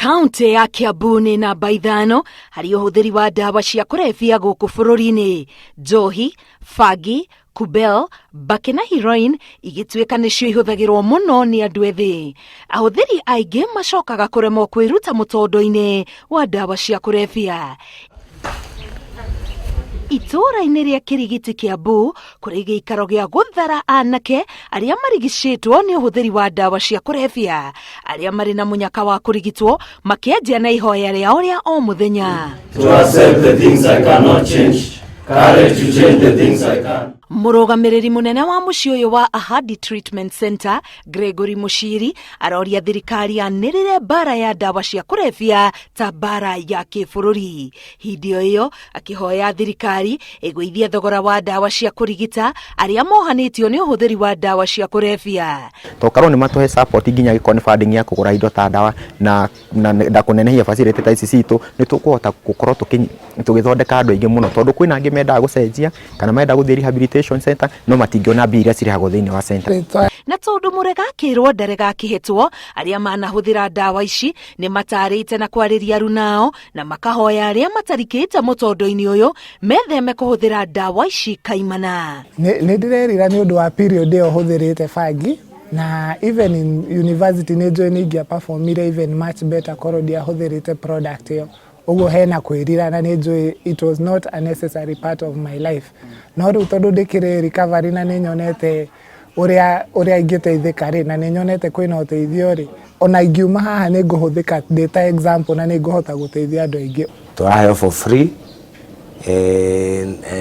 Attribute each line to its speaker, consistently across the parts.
Speaker 1: Kaunti ya Kiambu nĩ namba 5 harĩ ũhũthĩri wa ndawa cia kũrebia gũkũ bũrũri-inĩ. Njohi, bangi, kubel, mbakĩ na heroin igĩtuĩka nĩcio ihũthagĩrwo mũno nĩ andũ ethĩ. Ahũthĩri aingĩ macokaga kũremwo kwĩruta mũtondo-inĩ wa ndawa cia kũrebia. Itũũra-inĩ rĩa Kĩrigiti Kiambu kũrĩ gĩikaro gĩa gũthara anake arĩa marigicĩtwo nĩ ũhũthĩri wa ndawa cia kũrebia, arĩa marĩ na mũnyaka wa kũrigitwo makĩanjia na ihoya rĩao rĩa o mũthenya.
Speaker 2: To accept the things I cannot change, courage to change the things I can.
Speaker 1: Mũrũgamĩrĩri mũnene wa mũciĩ ũyũ wa Ahadi Treatment Center, Gregory Mushiri, aroria thirikari yanĩrĩre mbara ya ndawa cia kũrebia ta mbara ya kĩbũrũri. Hĩndĩ o ĩyo akĩhoya thirikari ĩgũithie thogora wa ndawa cia kũrigita arĩa mohanĩtio nĩ ũhũthĩri wa ndawa cia kũrebia.
Speaker 3: Tokarwo nĩ matũhe support nginya gĩkorwo nĩ funding ya kũgũra indo ta ndawa na kũnenehia facility ta ici citũ, nĩ tũkũhota gũkorwo tũgĩthondeka andũ aingĩ mũno, tondũ kwĩna angĩ mendaga gũcenjia kana marenda gũthiĩ rehabilitation center no matingĩona mbia iria cirĩhagwo thĩinĩ wa center.
Speaker 1: Na tondũ mũrega akĩrwo ndarega akĩhĩtwo, arĩa manahũthĩra ndawa ici nĩ matarĩte na kwarĩria arunao na makahoya arĩa matarikĩte mũtondo-inĩ ũyũ metheme kũhũthĩra ndawa ici kaimana.
Speaker 4: Nĩ ndĩrerira nĩ ũndũ wa period ĩyo hũthĩrĩte bangi, na even in university nĩ njũĩ nĩ ingĩa performire even much better korwo ndiahũthĩrĩte product ĩyo. Ũguo hena kwĩrira na nĩ njũĩ it was not a necessary part of my life, no rĩu tondũ ndĩkĩrĩ recovery na nĩ nyonete ũrĩa ingĩteithĩka rĩ, na nĩ nyonete kwĩna ũteithio rĩ, ona ingiuma haha nĩ ngũhũthĩka ndĩ ta example na nĩ ngũhota gũteithia andũ aingĩ.
Speaker 5: Tũraheo for free.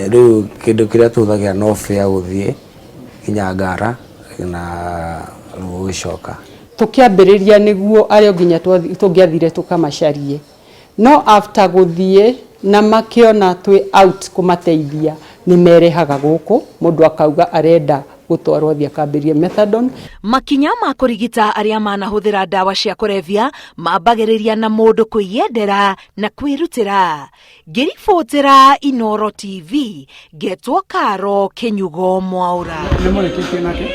Speaker 5: Rĩu kĩndũ kĩrĩa tũhũthagĩra no fare gũthiĩ nginya Ngara na gũgĩcoka.
Speaker 6: Tũkĩambĩrĩria nĩguo arĩ o nginya tũngĩathire tũkamacarie, no after gũthiĩ na makĩona twĩ out kũmateithia, nĩ merehaga gũkũ mũndũ akauga arenda gũtwarwo athiĩ akambĩrie methadone.
Speaker 1: Makinya ma kũrigita arĩa manahũthĩra ndawa cia kũrebia mambagĩrĩria na mũndũ kwĩyendera na kwĩrutĩra. Ngĩribotera Inoro TV, ngetwo Karo Kĩnyugo Mwaũra.
Speaker 7: Nĩ mũrĩkĩtie nake?